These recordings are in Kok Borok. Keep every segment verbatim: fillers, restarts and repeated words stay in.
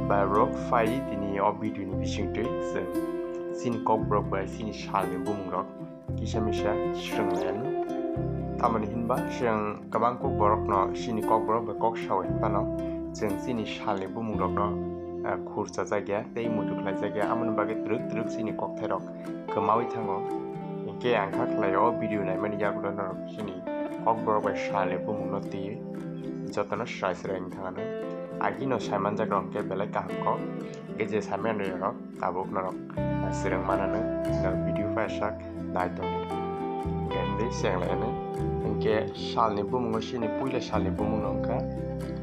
Bai rok phai tini o video ni bisingtwi chwng chini kokborok bai chini salni bumungrok kisa misa swrwng lai anw. Tamoni hinba chwng kwbang kokborokno chini kokborok bai kok sao hinphano chwng chini salni bumungrokno, eh, khurchajak ya tei muitu khlaijak ya, amoni bagwi twrwk twrwk chini kokthairok kwmawi thango. Hinkhe ang kha khlai o video naimani yagulo norok chini kokborok bai salni bumungno twi jotono srai srai wng thang anw. Agino saimanjak rok hinkhe belai kaham kok. Hinkhe je saimanrok tabuk norok swrwng man anw, norok video phaisak nai tongdi. Hinkhe tei cheng lai anw. Hinkhe salni bumungo chini puila salni bumungno wngkha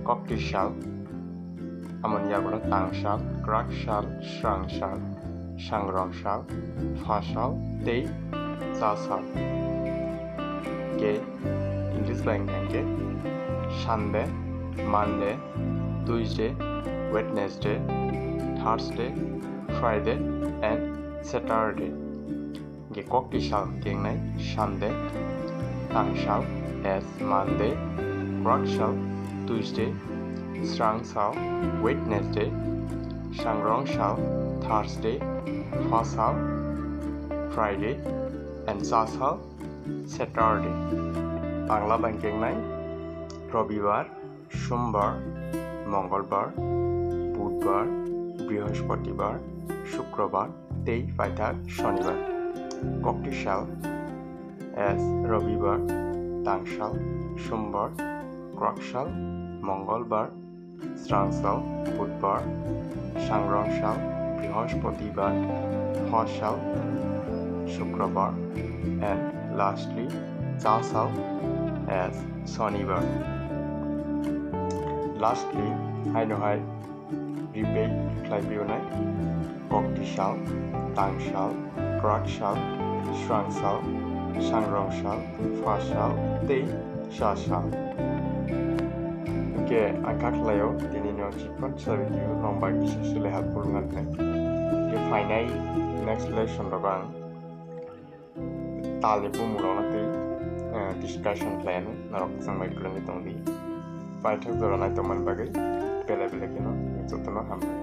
Kokti sal. Amoni yagulo tangsal, kwraksal, swrangsal, sangrongsal, phasal tei chasal. Ke English bai hwnkha khe Sunday, Monday, Tuesday, Wednesday, Thursday, Friday and Saturday. Hinkhe kokti sal kengnai Sunday, tangsal as Monday, kwraksal Tuesday, swrangsal Wednesday, sangrongsal Thursday, phasal Friday and chasal Saturday. Bangla bai kengnai Robibar, Sombar, Mongolbar, Budbar, Brihospatibar, Sukrobar tei paithak Sonibar. Kokti sal as Robibar, tangsal Sombar, kwraksal Mongolbar, swrangsal Budbar, sangrongsal Brihospatibar, phasal Sukrobar, and lastly chasal as Sonibar. Lastly, haino hai repeat khlai phiyonai, kokti sal, tangsal, kwraksal, swrangsal, sangrongsal, phasal tei chasal. Hinkhe ang kha khlaio tini no chikon sa video nong bai kisa sile helpful wngkha. Hinkhe phainai next lesson rok ang talni bumungrokno twi, eh, discussion khlai anw, norok chwng bai kwrwngwi tongdi. Paithak jora nai tongmani bagwi belai belai kheno jotono hambai.